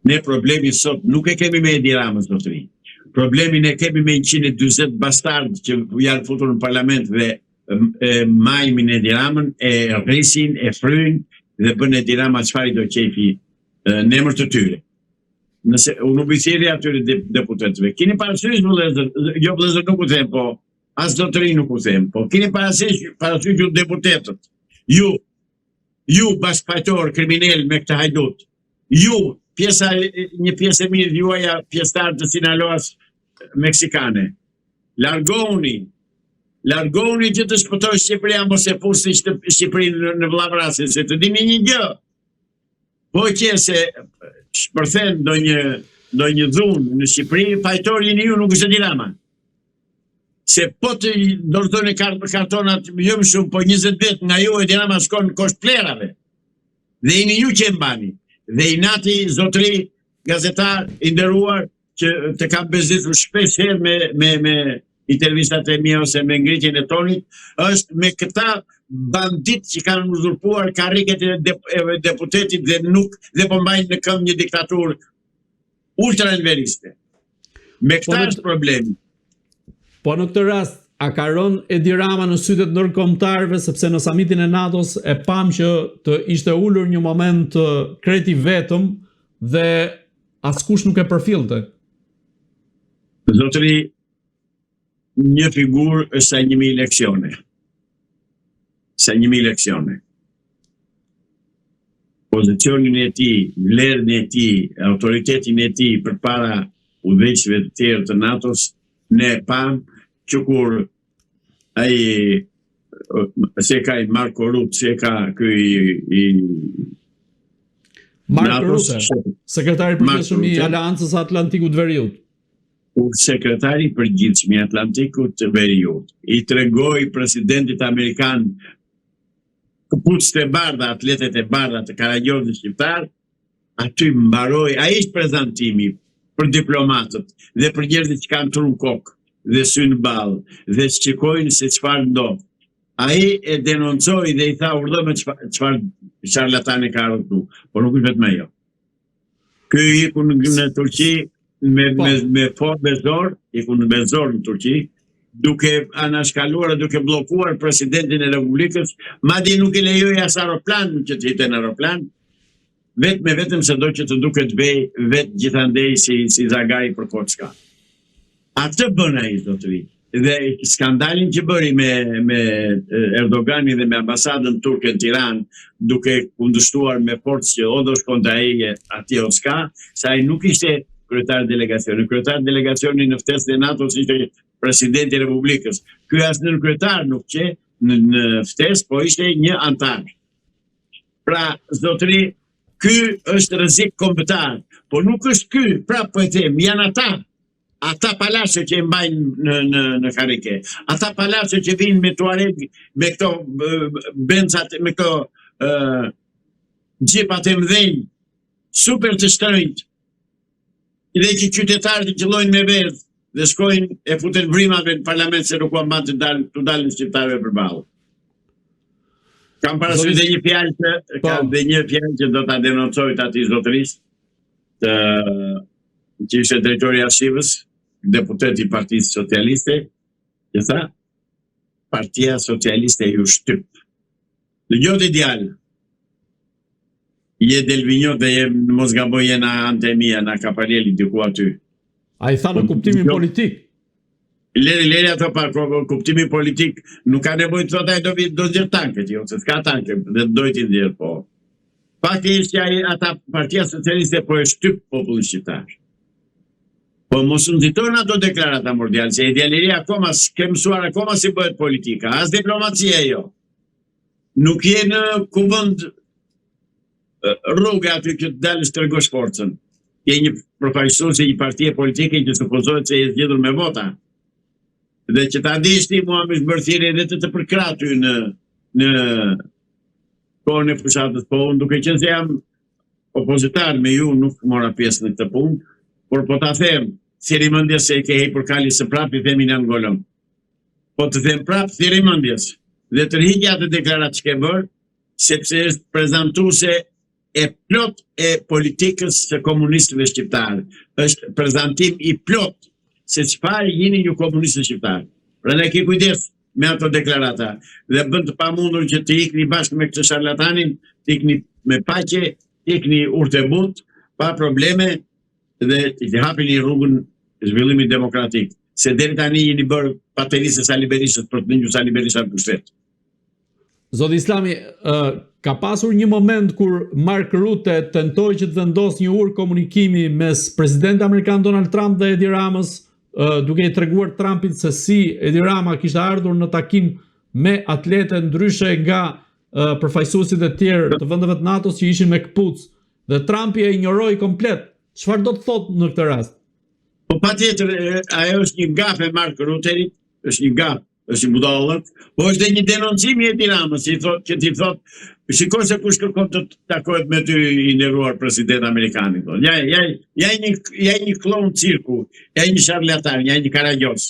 Ne problemin sot nuk e kemi me Edi Ramën, zotëri. Problemin e kemi me 140 bastardë që janë futur në parlament dhe e majmin Edi Ramën, e rrisin, e fryjnë dhe bën Edi Rama çfarë i do qejfi në emër të tyre. Nëse unë u bëj thirrje atyre deputetëve, kini parasysh vëllezër, jo vëllezër nuk u them, po as zotëri nuk u them, po kini parasysh, parasysh ju deputetët, ju ju bashkëfajtor kriminel me këtë hajdut, ju pjesa një pjesë e mirë juaja pjesëtar të Sinaloas meksikane. Largohuni, largohuni që të shpëtojë Shqipëria, mos e fusni Shqipërinë në, në vëllavrasje, se të dini një gjë. Po qe se shpërthen ndonjë ndonjë dhunë në Shqipëri, fajtor jeni ju, nuk është Edi Rama. Se po të dorëzoni kartonat jo më shumë, po 20 vjet nga ju Edi Rama shkon në kosh plehrave. Dhe jeni ju që e mbani. Dhe inati zotri gazetar i nderuar që të kam bezdisur shpesh herë me me me intervistat e mia ose me ngritjen e tonit, është me këta bandit që kanë uzurpuar karriket e, e deputetit dhe nuk dhe po mbajnë në këmbë një diktaturë ultra-enveriste. Me këta po është problemi. Po në këtë rast, a ka rënë Edi Rama në sytë e ndërkombëtarëve sepse në samitin e NATO-s e pamë që të ishte ulur një moment krejt i vetëm dhe askush nuk e përfillte. Zotëri, një figurë është sa 1000 leksione. Sa 1000 leksione. Pozicionin e tij, vlerën e tij, autoritetin e tij përpara udhëheqësve të tjerë të NATO-s, ne e pamë që kur ai si e ka i Marko Rutte, si e ka ky i, i Mark Rutte, sekretari i përgjithshëm i Aleancës së Atlantikut të Veriut. Kur sekretari i përgjithshëm i Atlantikut të Veriut i tregoi presidentit amerikan këpucët e bardha, atletet e bardha të Karagjozit shqiptar, aty mbaroi, ai është prezantimi për diplomatët dhe për njerëzit që kanë tru në kokë dhe sy në ballë dhe shikojnë se çfarë ndodh. Ai e denoncoi dhe i tha urdhëro me çfarë sharlatani ka ardhur këtu, por nuk është vetëm ajo. Ky iku në, në Turqi me po. me me forcë me zor, iku në me zor në Turqi, duke anashkaluar dhe duke bllokuar presidentin e Republikës, madje nuk i lejoi as aeroplan që të hipte në aeroplan, vetëm e vetëm se do që të duket bej vetë gjithandej si, si zagari për kocka. Atë bën ai zotëri. Dhe skandalin që bëri me me Erdoganin dhe me ambasadën turke në Tiranë, duke kundërshtuar me forcë që o do shkonte ai atje o s'ka, se ai nuk ishte kryetar delegacioni. Kryetar delegacioni në ftesën e NATO-s ishte presidenti i Republikës. Ky as nënkryetar nuk qe në, në ftesë, po ishte një anëtar. Pra, zotëri, ky është rrezik kombëtar, por nuk është ky, prapë po e them, janë ata, ata palaço që e mbajnë në në në karrike, ata palaço që vijnë me Tuareg, me këto Benzat, me këto ë xhipat e mëdhenj, super të shtrenjtë, dhe që qytetarët i qëllojnë me vezë dhe shkojnë e futen vrimave në parlament se nuk ua mban të dalë të dalin shqiptarëve përballë. Kam parasysh dhe një fjalë që po. kam dhe një fjalë që do ta denoncoj të atij zotërisë të që ishte drejtori i Arshivës, deputet i Partisë Socialiste, që tha Partia Socialiste ju shtyp. Dëgjo ti djalë. Je delvinjot dhe je në mos gaboj je në anët e mia, në Kapaleli diku aty. Ai tha në po, kuptimin politik. Leri, leri ato pa kuptimin politik, nuk ka nevojë të thotë ai do vi do nxjerr tanket, jo, se s'ka tanke dhe do t'i nxjerr po. Fakti është që ai ata Partia Socialiste po e shtyp popullin shqiptar. Po mos u nxito në ato deklarata mor djalë, se je djalë i ri akoma s'ke mësuar akoma si bëhet politika, as diplomacia jo. Nuk je në kuvend rruge aty që të dalësh të tregosh forcën. Je një përfaqësues i një partie politike që supozohet se je zgjedhur me vota. Dhe që ta dish ti mua më është bërë thirrje edhe të të përkrah ty në në kohën e fushatës, po unë duke qenë se jam opozitar me ju nuk mora pjesë në këtë punë, por po ta them, thirri mendjes se i ke hipur kalit së prapë i themi në ngolëm. Po të them prapë thirri mendjes dhe tërhiqe atë deklaratë që ke bërë, sepse është prezantuese. e plotë e politikës së komunistëve shqiptarë. Është prezantim i plotë se çfarë jeni ju komunistët shqiptarë. Prandaj ki kujdes me ato deklarata dhe bën të pamundur që të ikni bashkë me këtë sharlatanin, të ikni me paqe, të ikni urtë e butë, pa probleme dhe të hapini rrugën zhvillimit demokratik. Se deri tani jeni bërë patelisë e Sali Berishës për të ndenjur Sali Berisha në pushtet. Zoti Islami, ka pasur një moment kur Mark Rutte tentoi që të vendosë një urë komunikimi mes presidentit amerikan Donald Trump dhe Edi Ramës, duke i treguar Trumpit se si Edi Rama kishte ardhur në takim me atlete ndryshe nga përfaqësuesit e tjerë të vendeve të NATO-s që ishin me këpucë dhe Trumpi e injoroi komplet. Çfarë do të thotë në këtë rast? Po patjetër, ajo është një gafë e Mark Rutterit, është një gafë është një budallëk, po është dhe një denoncim i Edi Ramës, që i thotë, që t'i thotë, shiko se kush kërkon të takohet me ty i nderuar president amerikan, i thotë. Ja, ja, ja një, ja një kloun cirku, ja një sharlatan, ja një karagjoz,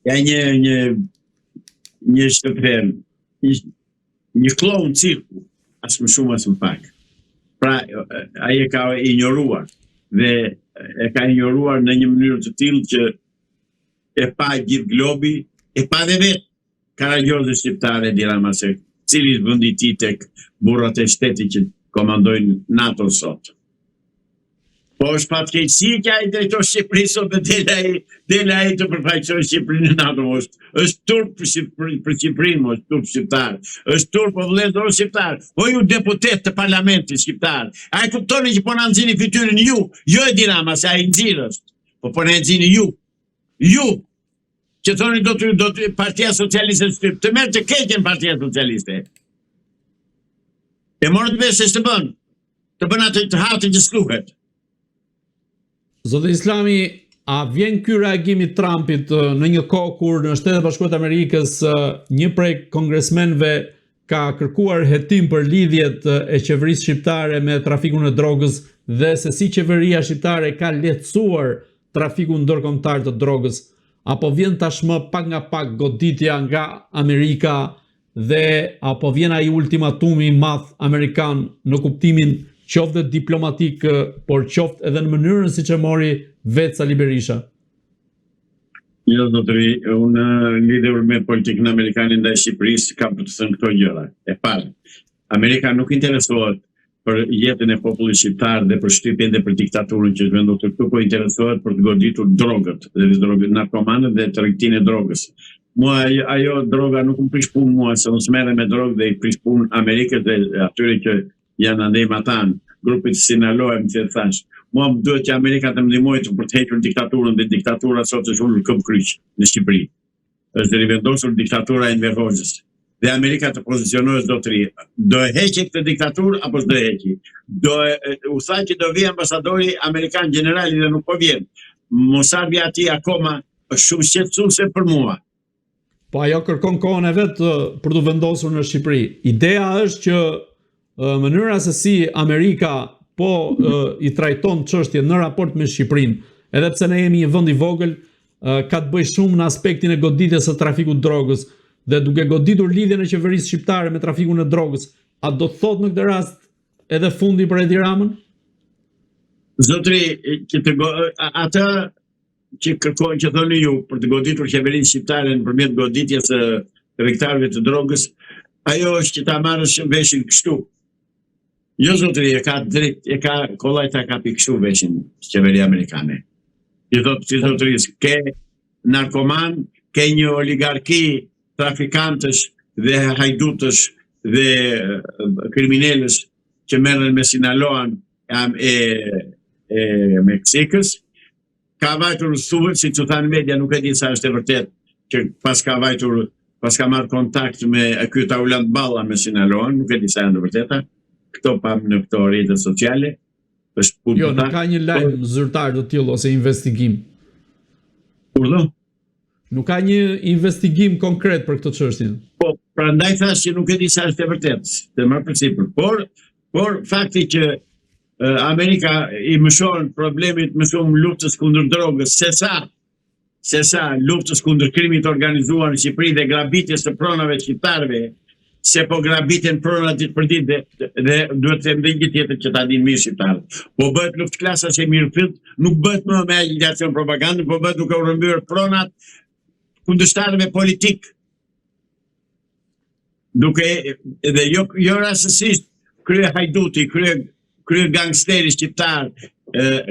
ja një, një, një shtëpem, një, një kloun cirku, as më shumë as më pak. Pra, ai e ka injoruar dhe e ka injoruar në një mënyrë të tillë që e pa gjithë globi, e pa dhe vetë karagjozi shqiptar Edi Rama se cili është vendi i tij tek burrat e shtetit që komandojnë NATO sot. Po është fatkeqësi që ai drejton Shqipërinë sot dhe del ai, del ai të përfaqësojë Shqipërinë në NATO. Është, është turp për Shqipërinë, për Shqipërinë, është turp shqiptar. Është turp o vëllezër o shqiptar. O ju deputetë të parlamentit shqiptar. A e kuptoni që po na nxini fytyrën ju, jo Edi Rama se ai nxirë është. Po po na e nxini ju. Ju që thoni do të do të Partia Socialiste të shtyp, të merr të keqen Partia Socialiste. E morët vesh se ç'të bën. Të bën atë të hatë që s'luhet. Zoti Islami, a vjen ky reagim i Trumpit në një kohë kur në Shtetet e Bashkuara të Amerikës një prej kongresmenëve ka kërkuar hetim për lidhjet e qeverisë shqiptare me trafikun e drogës dhe se si qeveria shqiptare ka lehtësuar trafikun ndërkombëtar të drogës, apo vjen tashmë pak nga pak goditja nga Amerika dhe apo vjen ai ultimatumi i madh amerikan në kuptimin qoftë dhe diplomatik, por qoftë edhe në mënyrën siç e mori vetë Sali Berisha? Jo, zotëri, unë lidhur me politikën amerikane ndaj Shqipërisë kam për të thënë këto gjëra. E para, Amerika nuk interesohet për jetën e popullit shqiptar dhe për shtypjen dhe për diktaturën që është vendosur këtu, po interesohet për të goditur drogët dhe drogët, narkomanët dhe tregtinë e drogës. Mua ajo, ajo droga nuk më prish punë mua, se unë s'merrem me drogë dhe i prish punë Amerikës dhe atyre që janë andej matanë, grupit Sinaloa më të thash. Mua më duhet që Amerika të më ndihmojë të për të hequr diktaturën dhe diktatura sot është ulur këmbëkryq në Shqipëri. Është rivendosur diktatura e Enver Hoxhës. Dhe Amerika të pozicionohet zotëri. Do e heqë këtë diktaturë apo s'do e heqë? Do e, u tha që do vijë ambasadori amerikan gjenerali dhe nuk po vjen. Mosardhja e atij akoma është shumë shqetësuese për mua. Po ajo kërkon kohën e vet për t'u vendosur në Shqipëri. Ideja është që mënyra se si Amerika po i trajton çështjen në raport me Shqipërinë, edhe pse ne jemi një vend i vogël, ka të bëjë shumë në aspektin e goditjes së trafikut të drogës dhe duke goditur lidhjen e qeverisë shqiptare me trafikun e drogës, a do të thotë në këtë rast edhe fundi për Edi Ramën? Zotri, që të go, atë që kërkojnë që thoni ju për të goditur qeverinë shqiptare nëpërmjet goditjes së tregtarëve të drogës, ajo është që ta marrësh veshin kështu. Jo zotëri, e ka drejt, e ka kollaj ta kapi kështu veshin qeveria amerikane. I thotë si zotëri, ke narkoman, ke një oligarki trafikantësh dhe hajdutësh dhe kriminelësh që merren me Sinaloan e, e, e Meksikës, Ka vajtur thuhet siç u tha në media, nuk e di sa është e vërtet që pas ka vajtur, pas ka marrë kontakt me ky Taulant Balla me Sinaloan, nuk e di sa janë të vërteta. Këto pamë në këto rrjete sociale. Është punë. Jo, nuk ka një lajm por... zyrtar të tillë ose investigim. Urdhëro? Nuk ka një investigim konkret për këtë çështje. Po, prandaj thashë që nuk e di sa është e vërtetë, të marr përsipër. Por, por fakti që Amerika i mëshon problemit më shumë luftës kundër drogës se sa se sa luftës kundër krimit të organizuar në Shqipëri dhe grabitjes së pronave të shqiptarëve. se po grabiten pronat ditë për ditë dhe, dhe duhet të them dhe një tjetër që ta dinë mirë shqiptarët. Po bëhet luftë klasash e mirëfilltë, nuk bëhet më me agjitacion propagandë, po bëhet duke u rrëmbyer pronat kundërshtarëve politik. Duke dhe jo jo rastësisht krye hajduti, krye krye gangsteri shqiptar,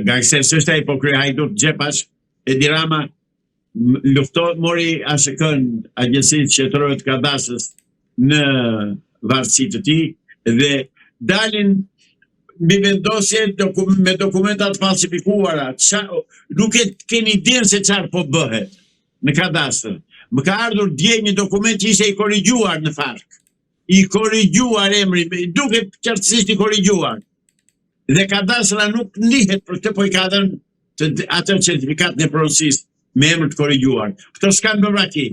gangster s'është ai, po krye hajdut xhepash Edi Rama lufto mori ASHK-n, Agjencinë Shtetërore të Kadastrës në varësi të tij dhe dalin mbivendosje dokum, me dokumenta të falsifikuara. Ça, nuk e keni idenë se çfarë po bëhet në kadastër. Më ka ardhur dje një dokument që ishte i korrigjuar në fakt. I korrigjuar emri, duket qartësisht i korrigjuar. Dhe kadastra nuk ndihet për këtë, po i ka dhënë të, atë certifikatën e pronësisë me emër të korrigjuar. Këto s'kanë bërë vaki.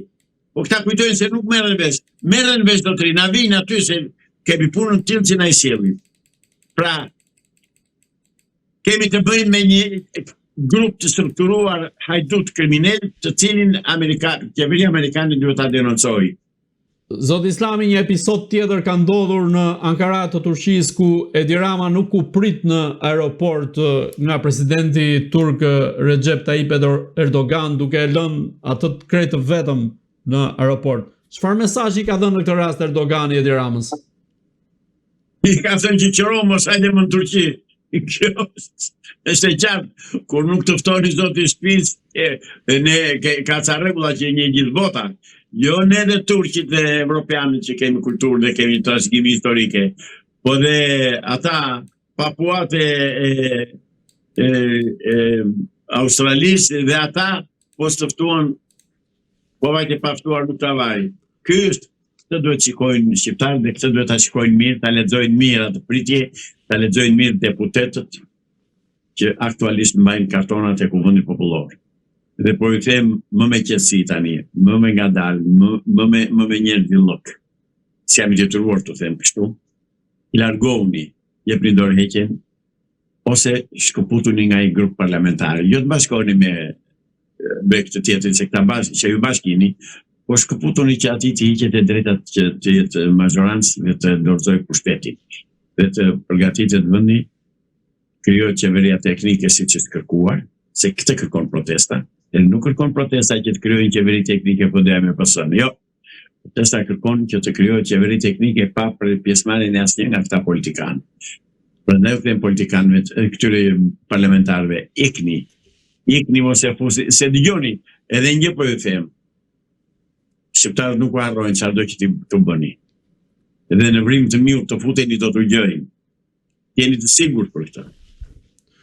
Po këta kujtojnë se nuk merren vesh. Merren vesh zotëri, na vijnë aty se kemi punën të tillë që na i sjellin. Pra, kemi të bëjmë me një grup të strukturuar hajdut kriminal, të cilin Amerika, qeveria amerikane duhet ta denoncojë. Zoti Islami, një episod tjetër ka ndodhur në Ankara të Turqisë ku Edi Rama nuk u prit në aeroport nga presidenti turk Recep Tayyip Erdogan duke e lënë atë krejt të vetëm në aeroport. Çfarë mesazhi ka dhënë në këtë rast Erdogani Edi Ramës? I ka thënë që qëro mos hajde më në Turqi. Kjo është e qartë, kur nuk të fton i zoti i shtëpisë, e, ne ke, ka ca rregulla që i njeh gjithë bota. Jo ne dhe turqit dhe evropianët që kemi kulturë dhe kemi trashëgimi historike, po dhe ata papuat e, e, e, e Australisë dhe ata po s'të ftuan Po vajte pa ftuar nuk ta vaj. Ky është këtë duhet të shikojnë shqiptarët dhe këtë duhet ta shikojnë mirë, ta lexojnë mirë atë pritje, ta lexojnë mirë deputetët që aktualisht mbajnë kartonat e Kuvendit Popullor. Dhe po ju them më me qetësi tani, më me ngadalë, më më me më me njerëzillëk. Si jam i detyruar të them kështu, largohuni, jepni dorëheqjen ose shkëputuni nga ai grup parlamentar. Jo të bashkoheni me me këtë tjetrin se këta bashkë, që ju bashkë jeni, po shkëputuni që atij t'i hiqet e drejta që të jetë mazhorancë dhe të dorëzojë pushtetin dhe të përgatitet vendi, krijohet qeveria teknike siç është kërkuar, se këtë kërkon protesta, e nuk kërkon protesta që të krijojnë qeveri teknike PD me PS-në. Jo. Protesta kërkon që të krijohet qeveri teknike pa pjesëmarrjen e asnjë nga këta politikanë. Prandaj u them politikanëve, këtyre parlamentarëve, ikni, ikni mos e fusi, se dëgjoni, edhe një po ju them. Shqiptarët nuk u harrojnë çfarëdo që ti të bëni. Dhe në vrimë të miut të futeni do t'u gjejnë. Jeni të sigurt për këtë.